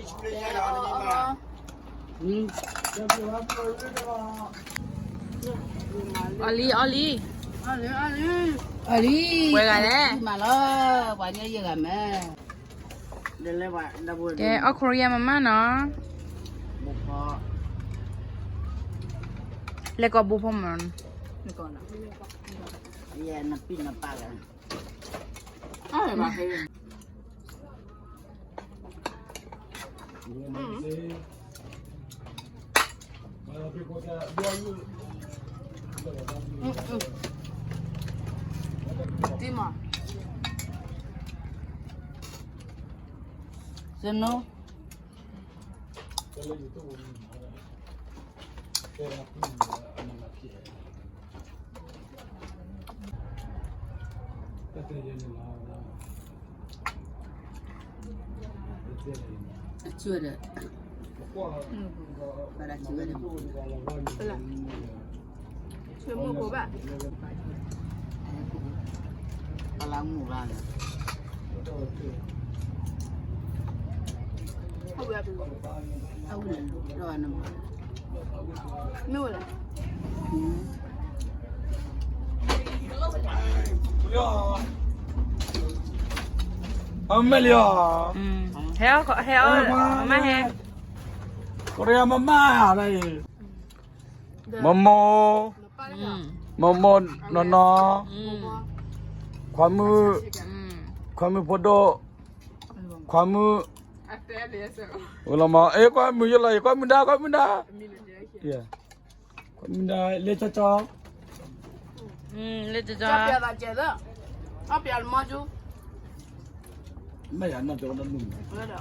အီၣ်လံ အီၣ်လံ အီၣ်လံ ပှဲၤဂၤလဲၣ် မၤလီၤ ပှၤညါယဲၢ်ဂၤမ့ၢ် ကဲ အီၣ်ခိရံယါမမၢ်နီၤ လဲၤကိးဘိဖီမး တံမး စနိ အစုဒီး ဘၣ်ဒၣ်စုဒီး ဆွေမုၣ်ဖိဘၣ် ပလၢမုၢ်ဘၣ်န့ၣ် အဝဲ အဝဲ မ့ၢ်ဝဲလဲၣ် အမဲာ်လံၤအီၤ ဟဲအီၣ် ဟဲအီၣ် မမၢ်ဟဲ ကရၢမမၢ် မမိၢ် မမိၢ်နီၢ်နီၢ် ခွါမုၣ် ခွါမုၣ်ဖိဒိၣ် ခွါမုၣ် လီၤမး အဲ ခွါမုၣ်ယလီၤ ခွါမုၣ်ဒါ ခွါမုၣ်ဒါ ခွါမုၣ်ဒါ လ့ကၠီကၠီ လ့ကၠီကၠီ အီၣ်ပျဲလီၤမးကၠူ မ့ၢ်ယၤနီၢ်ကၠီနီၢ်မုၣ် လၢ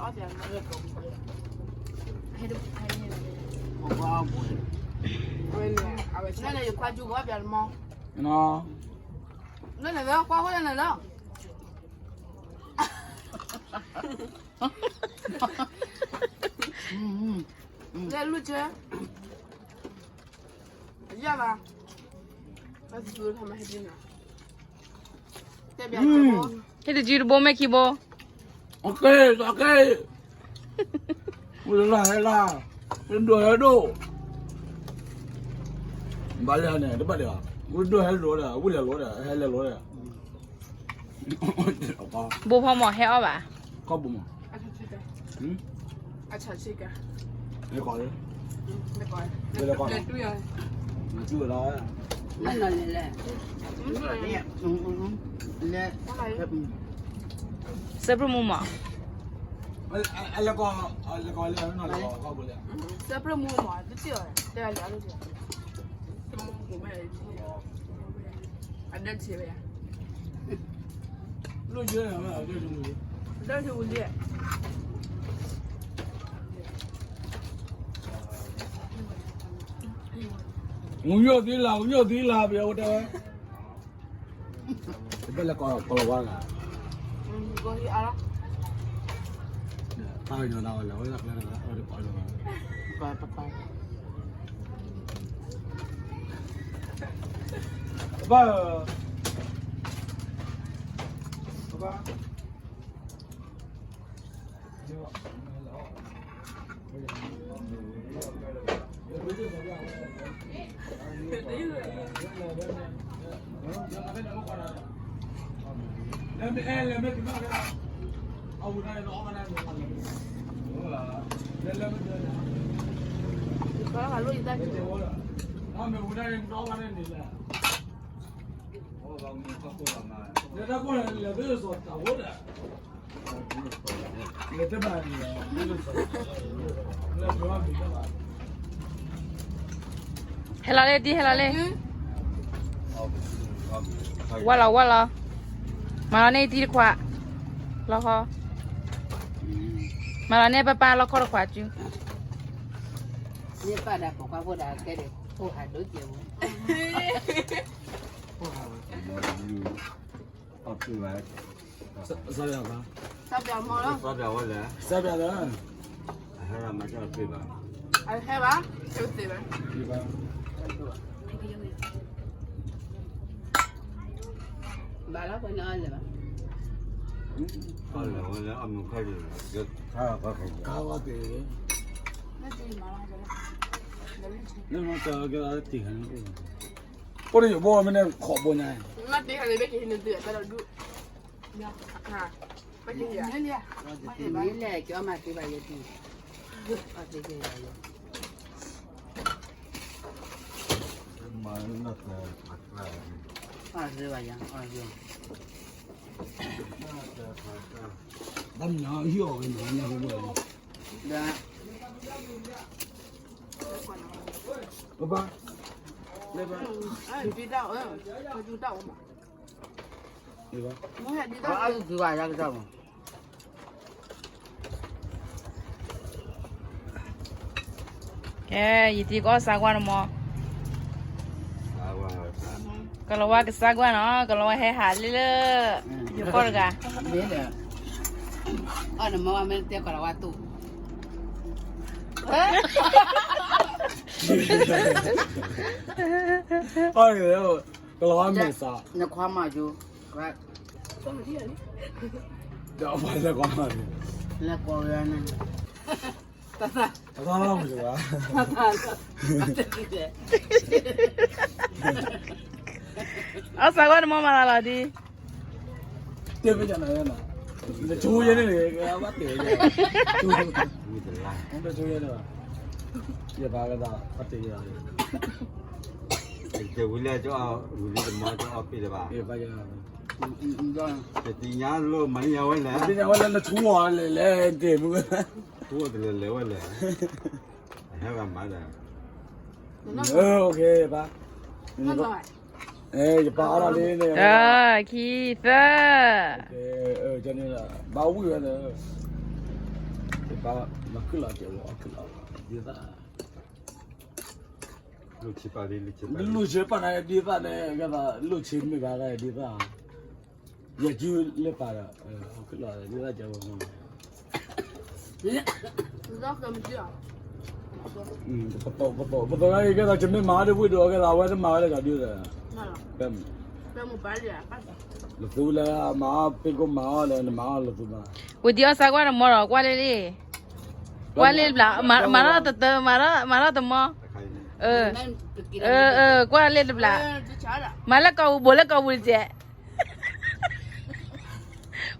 န့ၣ်ယခွါကၠူကအီၣ်ပျဲလီၤမး လၢန့ၣ်လၢခွါဃိလၢန့ၣ်လၢ လၢလူၢ်ကၠဲ ယၢ်ဘၣ် ဟဲတစုတဘိမ့ၢ်ခံဘိ အကဲ အကဲ ဝံၤလၢဟဲလၢ ဒိၣ်ဟဲဒိၣ် ဘၣ်လၢန့ၣ် တဘၣ်လၢ ဝံၤဒိၣ်ဟဲလိာ်ဒီး ဝံၤလဲၤလိာ်ဒီး ဟဲလဲၤလိာ်ဒီး ဘိဖီမး ဟဲအီၣ်ဘၣ် ကီၢ်ဘိမး အဆၣ်ဆံကၤ လဲၤကိးလၢ လဲၤကိး လဲၤတုၤဝဲလီၤ လဲၤလီၤလဲၤလဲၤ လဲၤ စဲပြၢမူမး လဲၤကိး လဲၤကိးလၢ လဲၤကိး ကီၢ်ဘိလဲၣ် စဲပြၢမူမး တစံၣ်အီၤ တဲလဲၤ အဒၢးဆံးဝဲယါ ဒၢးဆံးဝံၤလံ ကညိၣ်သံလၢ ကညိၣ်သံလၢ ပယီၤဝဲတဲဝဲ တဘၣ်လဲၤကိး ကိးလီၤဝါဂၤ ပၢ်ကညီနၤဝဲလၢ ဝဲဒၣ်ကျဲနၤ အဝဲတကိးလီၤဝါ ပၢ် ပၢ် ပၢ် ပၢ် ဟဲလီၤလၢတံၢ် ဟဲလီၤလၢ ဝဲလီၤ ဝဲလီၤ မၤလီၤန့ၢ်တံၢ်တခွး လီခီ မၤလီၤန့ၢ်ပၢ်ပၢ်လီခီတခွးစု န့ၣ်ပၢ်ဒၣ်ပိာ်ခွါဖိဒၣ်ကဲဒၣ် ဖိဟးဒိၣ်ကဲဝဲ အီၣ်ပၢ်ဘၣ် စးပၠးဘၣ် စးပၠးမီၤလီၤ စးပၠးဝဲလဲၣ် စးပၠးလၢ အဟဲဘၣ် မၤကၢ်သ့ဘၣ် အဟဲဘၣ် ဟဲသ့ဘၣ် ဘၣ်လီၤ ပှၤန့ၣ်အီၣ်လဲၣ်ဘၣ် အလဲၤဝဲလၢအမုၢ်ခါဒီး ခါခါခါ ကါဝါတ့ၢ် လၢမတၤကဲတ့ၢ် အိၣ်ဒီးယဘိမ့ၢ်န့ၣ်ခီဘိညါ မ့ၢ်တ့ၢ်ဟဲန့ၣ် ဘဲက့ၤဟံးန့ၢ်သုအတၢ်ဒီးဒူၣ် မ့ၢ်လဲၣ် ကၠီမၤတ့ၢ်ဘၣ်ယဲတံၢ် အတ့ၢ်က့ၤဘၣ်ယဲ မၤလၢနတၢ် အတ့ၢ်ဘၣ်ယဲ အတ့ၢ် တၢ်မၤဟံၣ်အီၣ်ဝဲန့ၣ် ညါဟိဝဲ ဒီး ပပၢ် လၢပၢ် ဒ်တၢ်အၢ ဒ်တၢ်အၢမး ဒ်တၢ်အၢ ဒ်တၢ်အၢ ကဲ ယတံၤကအီၣ်ဆါကွၢ်နမီၢ် ကလီၤဝါကဆါကွၢ်နီၤ ကလီၤဝါဟဲဟးလံလၢ ယကီၢ်တဂၤ မ့ၢ်ဒီး အီၣ်နမီၢ်ဝဲမ့ၢ်တဲကလီၤဝါတူၢ် အီၣ်န့ၣ် ကလီၤဝါမဲာ်ဆှး နခွါမၤယိၤ ဒီးအပှၤလဲၤကွၢ်မၤန့ၣ် လဲၤကွၢ်ဝဲန့ၣ် တၢ်သၣ် တၢ်သၣ်မၤယိၤ အီၣ်ဆါကွၢ်နမီၢ်မၤလီၤလီၤဒ် တဲမ့ၢ်ကနၤ နဆိယဲန့ၣ် ဘၣ်တဲ နဆိယဲန့ၣ် ယဘၣ်ကသး ဘၣ်တဲ တဝံၤလၢကၠီအီၣ် ဝံၤလံတမီၢ်ကၠီအီၣ်ပ့ၢ်လၢၤဘၣ် တသ့ၣ်ညါလိၣ်မၤညါဝဲလဲၣ် တသ့ၣ်ညါဝဲလဲၣ် နဆိအီၤလဲၣ်လဲၣ် တဲမုၢ် ဆိအီၤတလဲၤလဲၤဝဲလဲၣ် ဟဲဂၤမၤဒီး OK ပၢ် ယပၢ်အီၣ်လီၤလံန့ၣ် ခံ သၢ ဘၣ်ဝံၣ်ဝဲဒီး ယပၢ်မၤခုၣ်လီၤကဲးဝဲအီၣ်ခုၣ်လီၤ ဒ်သၣ် လိၣ်ဆ့ပာ်နၤဒ်သၣ်န့ၣ် ကဲသးလိၣ်ဆ့မ့ၢ်ဘၣ်ဒ်သၣ် ယစုလၢပာ်ဒီး အီၣ်ခုၣ်လီၤဒ်သၣ်ကဲဝဲ ပသိး ပသိး ပသိးလၢကဲသး ယမ့ၢ်မၤအီၣ်ဒ်ဝံၣ်ဒိၣ်ကဲသး အဝဲတမၤဝဲလၢကဒီးဒီး လၢသူလၢမၤအီၣ်ပ့ၢ်ကိမၤအီၣ်ဒီး နမၤအီၣ်လၢသူမၤ ဝံၤဒံးအီၣ်ဆါကွၢ်နမီၢ်ဒီး ကွၢ်လၢလံ ကွၢ်လၢတဘျီ မၤထီၣ်တတၢ မၤထီၣ်တမီၢ် ကွၢ်လၢတဘျီ မၤလၢကီၢ်ပူၤ ဘိးလၢကီၢ်ပူၤတကဲး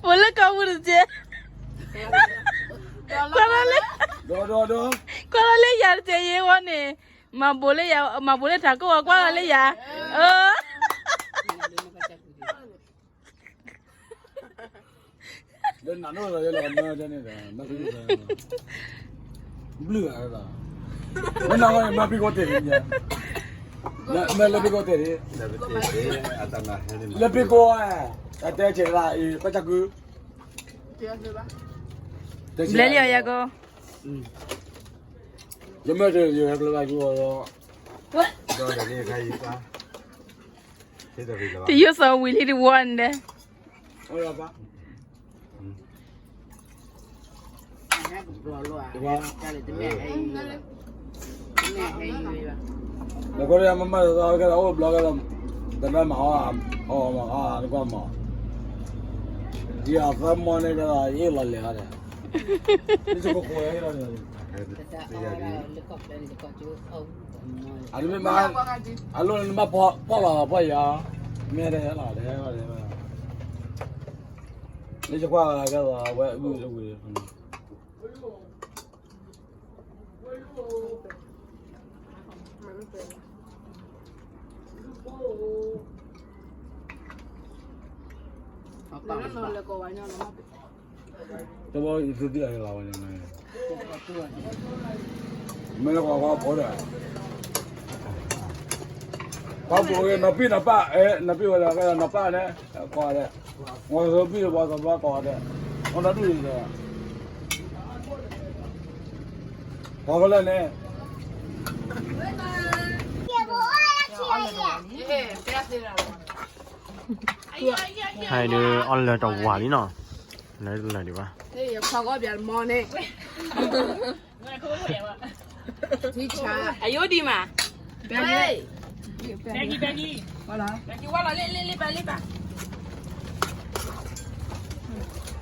ဘိးလၢကီၢ်ပူၤတကဲး ကွၢ်လၢ ကွၢ်လၢယၤတကဲးယဲဝဲန့ၣ် မၤဘိးလၢယၤ မၤဘိးလၢထးခိၣ်ဝဲ ကွၢ်လၢယၤ အၢ လၢနၤနီၢ်လီၤယဲလီၤမၢန့ၣ်ဒီး မၤပ့ၤကိးတဲ ဘျုးဂၤလီၤ လၢနၤဝဲမၤပ့ၤကိးတဲန့ၣ် မ့ၢ်လၢပ့ၤကိးတဲန့ၣ် လၢပ့ၤကိးဝဲ တၢ်တဲဆဲးလၢအံၤ ပှၤကကု ဘျဲလံအီၤယၤကိ ယမ့ၢ်တယကျိၤဘၣ်ယိၣ်ဒီး တယိၣ်စီၤဝံၤလံတဝီန့ၣ်ဒီး နကီၢ်ဒီးမၤမၤသီသီကဲသး အိၣ်ဘျီကဲသး တဘၣ်မၤအီၣ် အီၣ်မၤအီၣ် နကွၢ်မၤ ယအသးမီၢ်န့ၣ်ကဲသး ယအ့ၣ်လီၤလဲၤအီၤဒီး ယကကိးယၤန့ၣ် အတမ့ၢ်မး အလိၣ်န့ၣ်မ့ၢ်ပီၣ်လီၤပီၣ်ယၤ မ့ၢ်တဟဲလီၤတဟဲလီၤ လၢယကွၢ်ကဲသး အဝဲအုၣ်တဝံၤ တဘီယသုသံအလီၤဝဲန့ၣ် မ့ၢ်လၢကွၢ်ကွၢ်ဖိဒီး ပှၤဖိဂ့ၤ နီၢ်ပံၢ်နီၢ်ပၢ် အဲ နီၢ်ပံၢ်ဝဲဒၣ် နီၢ်ပၢ်န့ၣ် ကွၢ်ဒီး ဝီၤသဘံၣ်ဝီၤသဘီကွၢ်ဒီး အီၣ်တၢ်ဒူၣ်ဒီး ပှၤဖိလၢန့ၣ် ဟဲဒုးအီၣ်လၢတဝၤလံနီၤ လၢလၢဒံးဘၣ် အယိဒံးမး Becky Becky Becky ဝါလီၤ Becky ဝါလီၤ လ့လ့လ့ပာ်လ့ပာ် Becky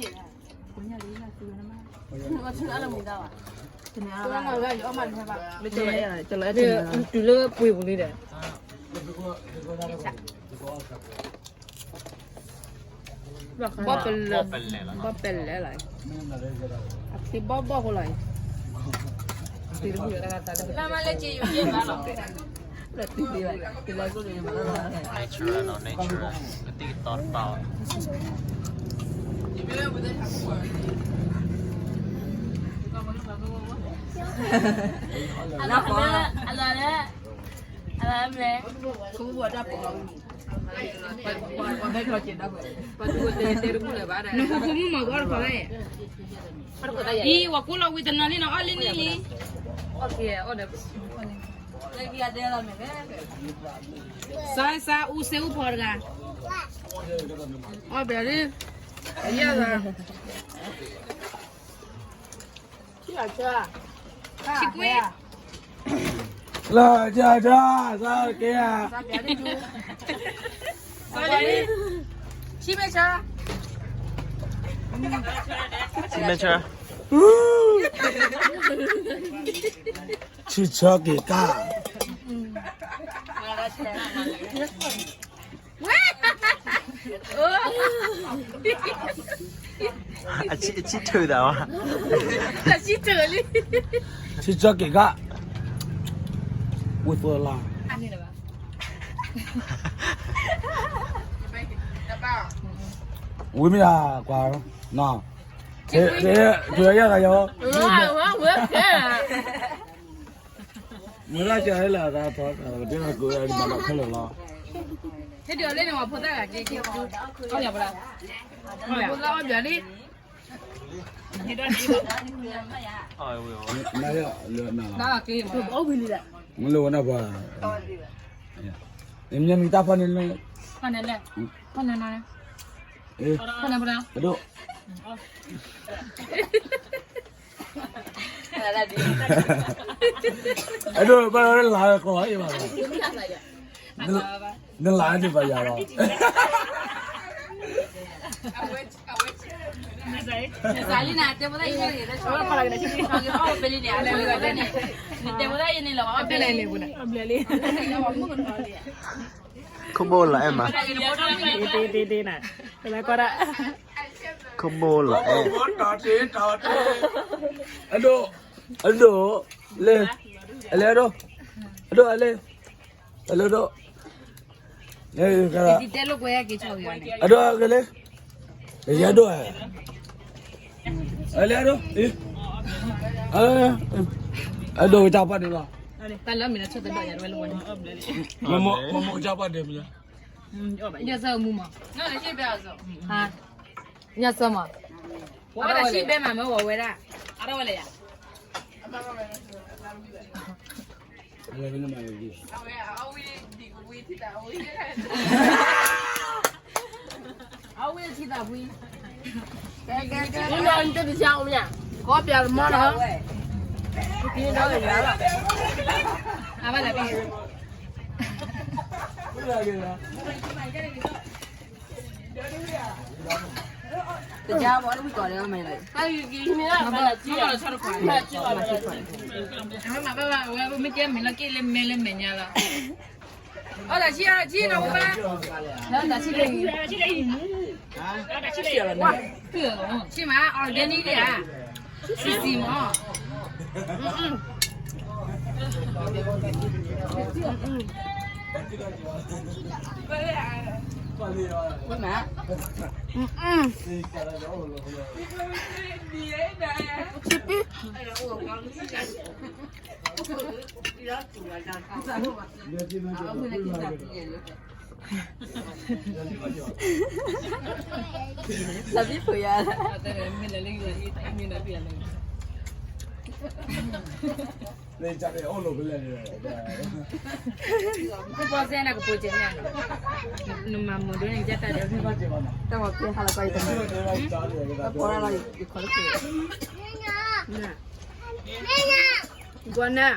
တုၤလၢပှ့ၤပူၤလံဒီး ဘီၣ်ပလဲၤ, ဘီၣ်ပလဲၤလီၤ, အခံဘီၣ်ဘီၣ်ဖိလီၤ, လၢမ့ၢ်လၢက့ၤယူၤယဲၢ်ဘၣ်လီၤ, လၢတုၤလံဘၣ်, တုၤလၢက့ၤယူၤဘၣ်လီၤ, nature နီၤ nature ကသံၣ်ကသီတပာ်အီၤ, အလီၤလၢ နဃိမုၣ်မၤကီတခီလၢ, အံၤ ဝၤကူလီၤဝံၤတနီၤလံနီၤ အီၣ်လံန့ၣ်လံ, စါစါအူစ့အူဖီတဂၤ, အီၣ်ဘၣ်လံ, အယဲၢ်ဂၤ, ဆံကွံာ်, လၢကၢ်တၢ် စါကဲဧါ, ဆံမဲာ်ဆါ, ဆံမဲာ်ဆါ, ဆံဆၢက့ၤကၢ် အဆံထုးသးဝဲ, အဆံထုးလံ, ဆံဆၢက့ၤကၢ်, ဝံၤသၢလါ, ဝံၤမ့ၢ်ဒၣ်ကွၢ်, တုၤယၤယၤ, မ့ၢ်ဒၣ်ကဲလၢအသးထီၣ်, ဒ်သိးကအိၣ်ဒီးမၤလီၤခဲလၢာ်လီၤ, ဟဲဒုးအီၤလၢန့ၣ် ဝၤဖိသၣ်ဂၤက့ၤက့ၤ, ဖိသၣ်အီၣ်ဘျးလံ, နလၢဝဲနပှၤ, မ့ၢ်မံၤတၢ်ဖီန့ၣ်, ဖီန့ၣ်, ဖီန့ၣ်, ဖီန့ၣ်, အဒိၣ် အဲဒိးဘၣ်လၢလါကီအံၤဘၣ်, နလါန့ၣ်ဘၣ်ယၤလီၤ, နစးလံနၤ တဲဖိသၣ်ယဲန့ၣ်, နတဲဖိသၣ်ယဲန့ၣ်လီၤ, ခိၣ်ဘိလီၤအဲၣ်မး, တ့တ့တ့နၤ, ခိၣ်ဘိလီၤအဲၣ်, အဒိၣ်, အဒိၣ်, လၢ, အလဲအဒိၣ်, အဒိၣ်အလဲ, အလဲဒိၣ်, အဒိၣ်ကလဲ, ယဲဒိၣ်, အလဲဒိၣ်, အဒိၣ်ဝံၤတၢ်ပှၢ်န့ၣ်လီၤ, မ့ၢ်မ့ၢ်ကၢ်ပှၢ်န့ၣ်မ့ၢ်, ညၣ်စၢမး, ဝဲဒၣ် အဝဲထံသးဖှံ, ကဲကဲကဲ, ကီပျးမီနီၤ, အဘၣ်လၢ, တကဘီဝံၤကီးလၢမဲာ်လၢ, မ့ၢ်ကဲမဲာ်လၢက့ၣ်လၢမဲာ်လၢမဲာ်ညါလီၤ, အီၣ်တၢ်ဆံၣ်အီၣ်တၢ်ဆံၣ်လၢအံၤ, တၢ်ဆံၣ်လၢအံၤ, ဆံၣ်မး organic ဒၣ်ဧါ, ဆံၣ်ဆံၣ်မး လၢဘံၣ်ဖိယါ, ကပီစဲနကပိာ်ကဲ, နမၤမုာ်ဒိၣ်န့ၣ် ကတၢ်ဒီး, တၢ်မၤဖဲဟါလီၤကီးယတမၤ, တၢ်ပီရၣ်လီၤယခီတခိၣ်, ကွၢ်နၤ,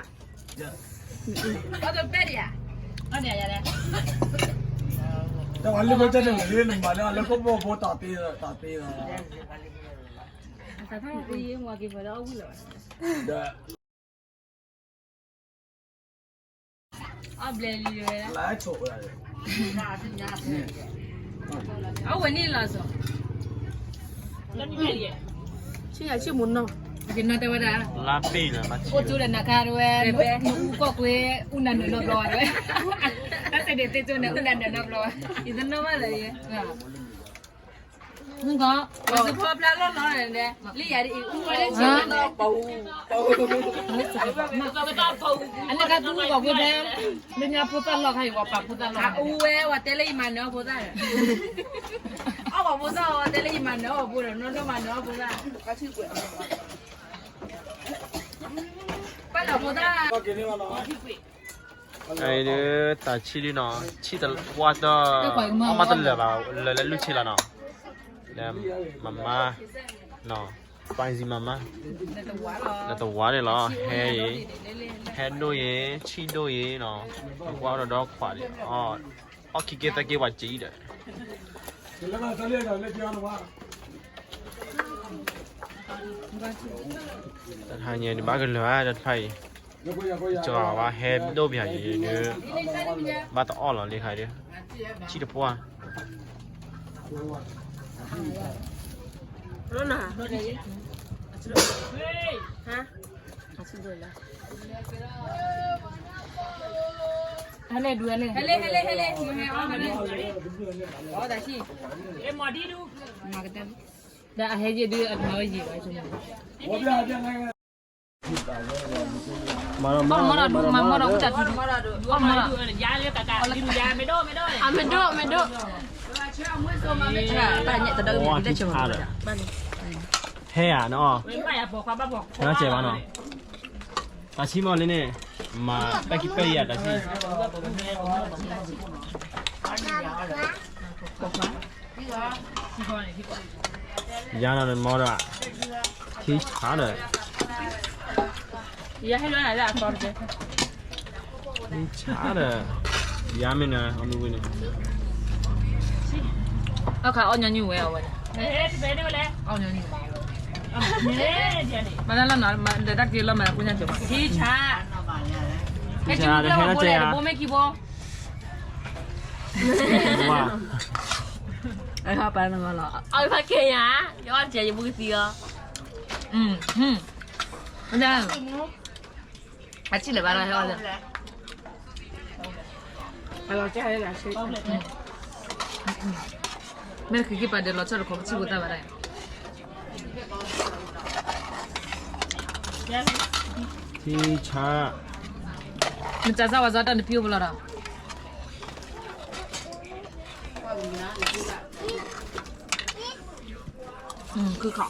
တၢ်ဝဲလၢပတဲန့ၣ်လၢနမၤလၢ လၢခိၣ်ဖိဖိတၢ်သ့, တၢ်သ့လီၤ, ဒီး အီၣ်ဘျဲလံဝဲ, လါဆိးဝဲ, အဝဲန့ၣ်လီၤစီၤ, ဆံယၤဆံမူနီၤ, ကနီၤတဲဝဲဒၣ်, လါပ့ၢ်လီၤ, အိၣ်ကၠိဒီးနၤခါတဝဲ, နအူကီၢ်ကွ့, အူနၤနုာ်နီတဘျီဝဲ, တၢ်စဲးဒ့ၣ်သ့ကၠိန့ၣ် အူနၤနုာ်နီတဘျီဝဲ, ယတနီၣ်ဘၣ်လၢယဲ အ သုကီး သုဖီဖျါလီၤလီၤန့ၣ် လၢယၤဒ်အံၤ အူဝဲလၢဆ့ၣ်နီၤ ပူၤ ပူၤ အန့ၣ်ကသူကီၢ်ဖိဖဲ လၢညါဖိသၣ်လီၢ်ခါအံၤ ဝဲပာ်ဖိသၣ်လီၢ် အူဝဲ ဝဲတဲလၢယမၤနၢၤအီၣ်ဖိသၣ် အီၣ်ပာ်ဖိသၣ်အီၤ တဲလၢယမၤနၢၤအီၣ်ဖိဒီး နီၢ်နီၢ်မၤနၢၤအီၣ်ဖိသၣ် ပၢ်လီၤဖိသၣ် အံၤဒုး တၢ်ဆံးဒုးနီၤ ဆံးတဝါတၢ် အီၣ်မးတလၢာ်ဘၣ် လၢာ်လၢလွံၢ်ဆံလီၤနီၤ လၢမမါနီၤ ပၢ်စံမမါ လၢတဝါန့ၣ်လီၤ ဟဲအံၤ ဟဲဒိၣ်အံၤ ဆံးဒိၣ်အံၤနီၤ ပကွၢ်ဒီးဒီခွးဒံး အီၣ်ခံက့သၢက့ပှၤစံးဒီး တၢ်တဟါညါန့ၣ် ဘၣ်ကလၢာ်ဧါ တၢ်တဖၣ်အံၤ ကၠီၤဘၣ်ဟဲဒိၣ်ပယၤအံၤဒုး ဘၣ်တအီၣ်လီၤလံခါဒုး ဆံးတပှၢ် ဟဲလဲၣ်ဒုးဟဲလဲၣ် ဟဲလဲၣ် ဟဲလဲၣ် ဟဲလဲၣ် မ့ၢ်ဟဲအီၣ်မးလဲၣ် အီၣ်တၢ်ဆံး ဒီးအဟဲယံာ်ဒုး အမၤဝဲယံာ်ဘၣ် မၤမၤဒီးဒူ မၤမၤဒီးဒူ တၢ်ထူထူ မၤမၤဒီးဒူ ယၤလၢကကး ယၤမ့ၢ်ဒိၣ် မ့ၢ်ဒိၣ် အမ့ၢ်ဒိၣ် မ့ၢ်ဒိၣ် ဟဲဧါနီၤ တၢ်ဆံးမးလၢန့ၣ် မၤပဲာ်ခံပဲာ်ယၤတၢ်ဆံး ယၤနီၤန့ၣ်မၤဒီး ထံဆါဒီး ယၤဟဲလၢနၤလၢအသီတက့ၢ် ထံဆါဒီး ယၤမ့ၢ်နၤ အမုၢ်ဝံၤန့ၣ် အခါအီၣ်ညီနုၢ်ဝဲအီၤဝဲ မၤလၢလီၤနီၤ ဒီးတၢ်က့ၤလီၤမၤလၢဖိညါကၠီၤမး ထံဆါ ဟဲက့ၤမုၢ်ကျၢၢ်ဝဲဘိလဲၣ် တဘိမ့ၢ်ခံဘိ အဖးက့ၤယၤ ယအီၣ်တကဲးယဘူးကသံအီၤ အဆံးလၢၤဘၣ်ဒီးဟဲအီၣ်လၢ မ့ၢ်တခီက့ၤပာ်ဒဲးလီၤဆီတခီ ပထံၣ်ဖိသၣ်ဘၣ်ဒၣ် ထံဆါ နတၢ်စၢ်ဝါစၢ်တၢ်နဖံအိၣ်ဖဲလီၤဒီး ခုခီ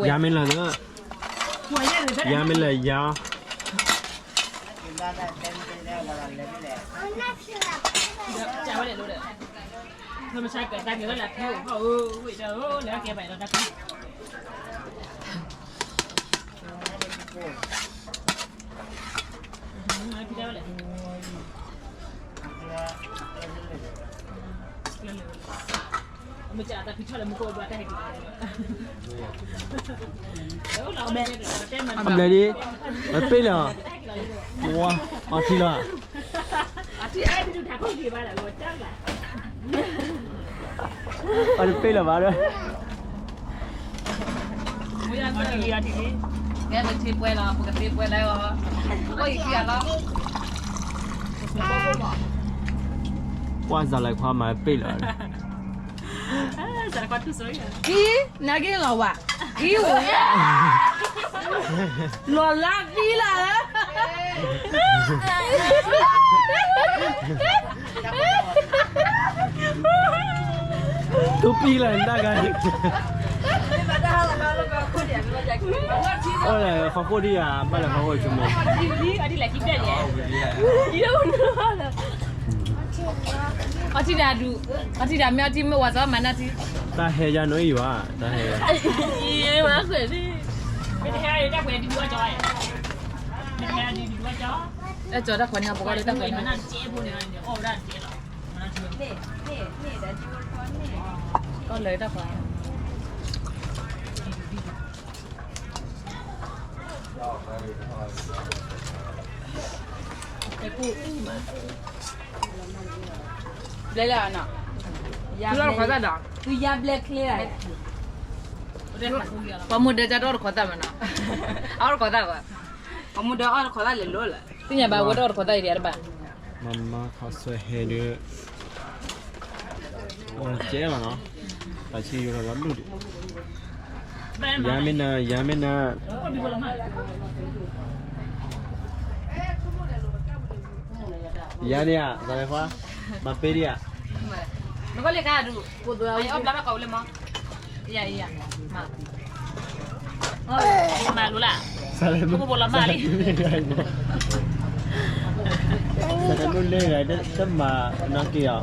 ယၤမ့ၢ်လၢာ်လၢ ယၤမ့ၢ်လၢာ်ယၤ အဘျဲၣ်ဒံး အပ့ၢ်လၢာ် ဝါ အထံလီၤ အတပ့ၢ်လၢာ်ဘၣ်ဒီး ကဲပထံပှဲၤလီၤ ပကသ့ပှဲၤလၢအီၤ အိၣ်အံၤခံဂၤလီၤ ကွၢ်စးလဲၤခွါမၤပ့ၢ်လီၤ အံၤ နာ်က့လီၤဝဲ အံၤအိၣ် လီၤလါသံလၢ တူၢ်ပံလၢနတၢ်ဂၤ အိၣ်လဲၣ် ဖီခိၣ်ဒံးဧါ ဘၣ်လဲၣ်ဖီခိၣ်ဆိကမိၣ် အီထံဒၣ်ဒူ အီထံဒၣ်မ့ၢ်အီထံမ့ၢ်ဝဲသီမၤနၢ်ထံ တၢ်ဟဲယၤနိအံၤဘၣ် တၢ်ဟဲ အဲၣ်ကၠီတၢ်ခွဲးန့ၣ် ပကီၢ်လၢတၢ်ခွဲးန့ၣ် ကီၢ်လၢတၢ်ခွဲး ဘျဲၣ်လၢအနီၤ သုလီၢ်တခီသၣ်ဒီး သုယါဘျဲၣ်ချ့လၢ ပှၤမိၢ်ဒၢကၢ်တအီၣ်တခီသၣ်မနီၤ အအီၣ်တခီသၣ်ဘၣ် ပှၤမိၢ်ဒၢအီၣ်တခီသၣ်လဲၤလိၤလၢ သ့ၣ်ညါဘၣ်ဝဲတအီၣ်တခီသၣ်အံၤဒံးတဘၣ် မၤမၤခီဆွဲဟဲဒုး ကဲလီၤနီၤ, တၢ်ဆံယိၤလီၤလီၤဒိၣ်ဒံး, ယၤမ့ၢ်နၤ ယၤမ့ၢ်နၤ, ယၤဒံးဧါ သးလဲၤခွါ, မၤပ့ဒံးဧါ, နကလဲၤခါဒူ, အီၣ်ဘျါဘၣ်ကီးဝဲလၢမီ, ယၤ ယၤ, မၤလိလၢ, ဖိဖိလီၤမၢ်လံ, သးလဲၤမုၢ်လၢဂၤ တမၤနီၢ်က့ၤဧါ,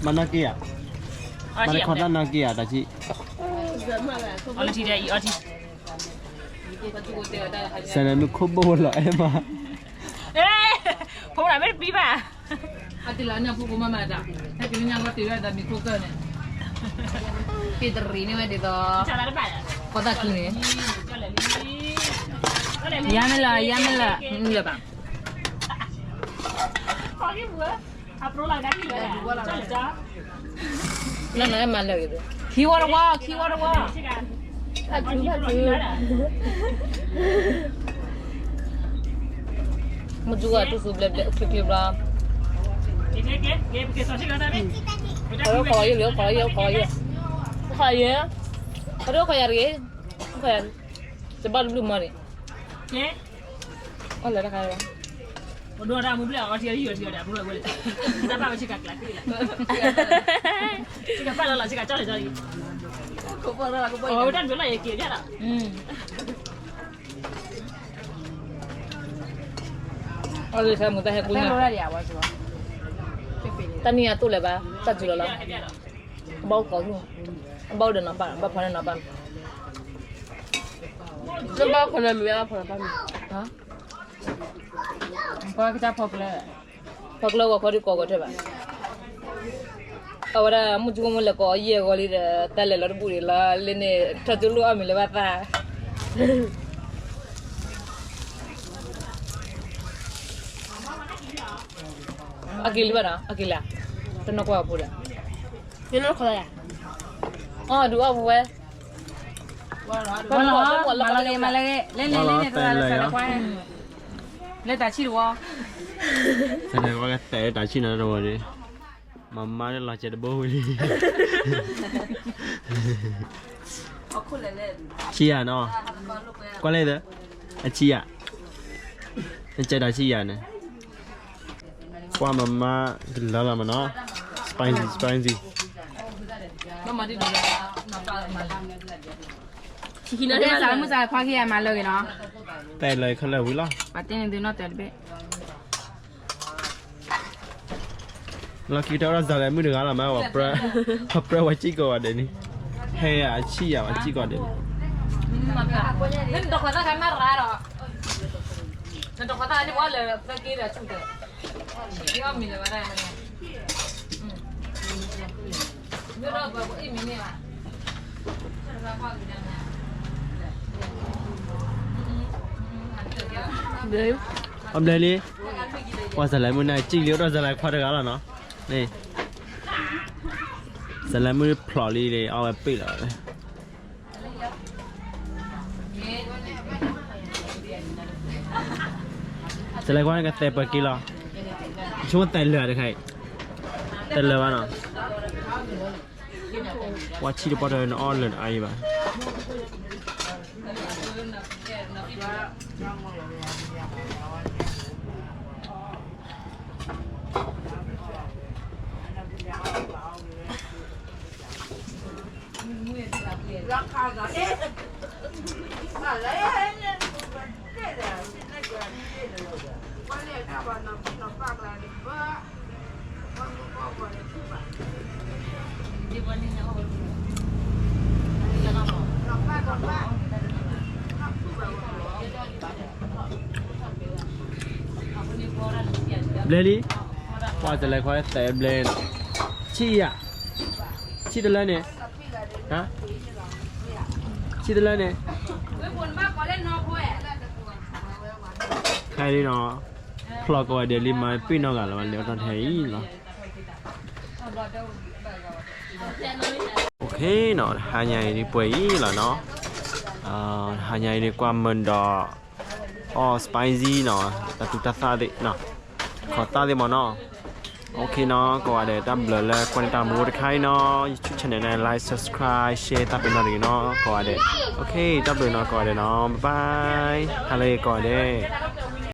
မၤနီၢ်က့ၤဧါ, မၤတခီတၢ်နီၢ်က့ၤဧါ တၢ်ဆံ, အီထံဒ်အံၤအီထံ, သးလဲၤမုၢ်ခိၣ်ဘိၣ်လီၤအဲၣ်မး, ဖိမနၤမ့ၢ်တပံဘၣ်, အတလၢညါဖိဖိမၤမၤတၢ်, ဟဲက့ၤလၢညါကီတ့ၢ်ဝဲဒၣ်မံၤခိၣ်ကၢၢ်န့ၣ်, တ့တရံးန့ၢ်ဝဲဒ်သိး, ကီသၣ်ခံန့ၣ်, ယၤမ့ၢ်လၢ ယၤမ့ၢ်လၢ, လၢဘၣ် လၢနမၤလၢာ်ဂ့ၤ, ခံဝီတဝီ ခံဝီတဝီ, ဖးထူဖးထူ, မ့ၢ်ကၠူကတူၢ်သူဘျဲဘျဲ အိၣ်ချ့ချ့ဘျီ, အိၣ်ခိးယဲၢ်လံ အိၣ်ခိးယဲၢ် အိၣ်ခိးယဲၢ်, အိၣ်ခိးယဲၢ်, အိၣ်ခိးယဲၢ်, အိၣ်ခိးယဲၢ်တဂ့ၤ, အိၣ်ခိးယဲၢ်, တဘၣ်တဘျုးမီၢ်န့ၣ်, အိၣ်လၢတခါလီၤ ပဒိၣ်တၢ်မူဘျဲၣ်အီထံအီထံအီထံအီထံအီထံအီထံ, တၢ်ဘၣ်ဝဲဆ့ကၤကျါတ့ၢ်လီၤ, ဆ့ကၤပၢ်လီၤလီၤ ဆ့ကၤကၠီလီၤကၠီလံ, အဝဲတၢ်ဒုးလီၤယက့ၤဒၣ်လီၤ, အီၣ်လၢဆၢမူတၢ်ဟဲကူညါ, တၢ်နံၣ်အသိးလၢၤဘၣ် တၢ်စူၤလီၤလီၤ, အဘၣ်အိၣ်ကိးဂုၢ်, အဘၣ်အိၣ်ဒီးနီၤပၢ် ဘၣ်ဖီန့ၢ်နီၤပၢ်, နဘၣ်ဖီန့ၢ်မံၤ ဘၣ်ဖီန့ၢ်ပၢ်မံၤ, ပှၤကစၢ်ဖီကျၢၤ, ဖီကျၢၤဂီၤခီဒုးကိးဂီၤထွဲဘၣ်, အဝဲဒၣ်မုၢ်ကၠူကမိၢ်လဲၤကိးယဲၢ်ဂီၤလံဒီး တၢ်လဲၤလီၤတဘူၣ်ဒံးလီၤ လၢန့ၣ် ထီၣ်ကၠိလိၣ်အီၣ်မ့ၤလၢၤဘၣ်သး အက့ၤလံဘၣ်နီၤ အက့ၤလံ, တနီၢ်ကွၢ်အဖိဒီး, အီၣ်ဒုးအီၣ်ပဝဲ, မၤလီၤဂ့ၤ မၤလီၤဂ့ၤ လဲၤလဲၤလဲၤန့ၣ် သးလဲၤခွါ, လဲၤတၢ်ဆံၣ်တဝီ, သးလဲၤခွါကတဲာ်တၢ်ဆံၣ်နီၤတဝီဒီး, မၤမါလၢလီၤစဲးတဘိဝံၤလံ ဆံယၤနီၤ, ကွၢ်လဲၣ်သၢ, အဆံယၤ, နကဲတၢ်ဆံယၤန့ၣ်, ကွၢ်မၤမါတလၢလီၤမးနီၤ, spicy spicy, သးမုၢ်သးခွါခံဂၤမၤလၢဂ့ၤနီၤ, တဲလၢခဲလၢာ်ဝံၤလီၤ, ပှၤတဲန့ၣ်သုနီၢ်တၢၤတဘ့ၣ် လီၢ်ခံကတၢၢ်ဝဲဒၣ် သးလဲမုၣ်တဂၤလီၤမး ပှၤပြၢဝဲစံၣ်ကိးဂၤဒဲးန့ၣ်, ဟဲအဆံၣ်ယၤဝဲစံၣ်ကိးဂၤဒဲးန့ၣ်, နတခွါသၣ်ခါမၤရၤဒီး, နတခွါသၣ်န့ၣ်ပှၤလၢသၢက့ဒီးဆူၣ်တၢ်, အီၣ်မ့ၤလၢၤဘၣ်ဒၣ်, မ့ၢ်ဒီးပှၤအံၣ်မ့ၤန့ၣ်ဘၣ်, အဘျဲၣ်လံ, ပှၤသးလဲမုၣ်န့ၣ် စံၣ်လံအိၣ်ဒီးသးလဲခွါတဂၤလီၤနီၤ, န့ၣ်, သးလဲမုၣ်ဖျိးလံဒီး အီၣ်ဝဲပ့ၣ်လီၤ, သးလဲခွါန့ၣ်ကတဲပှဲၤက့လီၤ, ဆိတဲလၢာ်တခါအံၤ, တဲလၢာ်ဘၣ်နီၤ ပှၤဆံၣ်တပီၢ်တၢ်နအီၣ်လၢာ်တအါအံၤဘၣ်. Blend လံ, ပှၤတလဲၤခွါသဲး blend နီၤ, ဆံၣ်ယၤ, ဆံၣ်တလၢန့ၣ်, ဆံၣ်တလၢန့ၣ်, ခဲအံၤနီၤ, ဖျီၣ်ကိးဂၤဒဲးလံ မၤပ့ၣ်နီတဂၤလၢၤဘၣ် လဲၤအီၣ်တၢ်တဟဲအံၤလီၤ. အိၣ်ခ့နီၤ, တဟါညါအံၤဒ်ပှဲၤအံၤလီၤနီၤ, တဟါညါအံၤဒ်ကွၢ်မုာ်ဒီး အီၣ် spicy နီၤ, တၢ်သူတၢ်သၣ်သ့ၣ်နီၤ, ခိးသၣ်သ့ၣ်မးနီၤ, OKနီၤ ကိးဂၤဒဲး တၢ်ဘျုးလၢကွၢ်န့ၢ်တၢ်မူတခါအံၤနီၤ YouTube channel န့ၣ် like subscribe share တၢ်ပ့ၤနီၣ်တဂ့ၤနီၤ ကိးဂၤဒဲး. OK တၢ်ဘျုးနီၤ ကိးဂၤဒဲးနီၤ bye bye ဟါလၢဂ့ၤ ကိးဂၤဒဲး.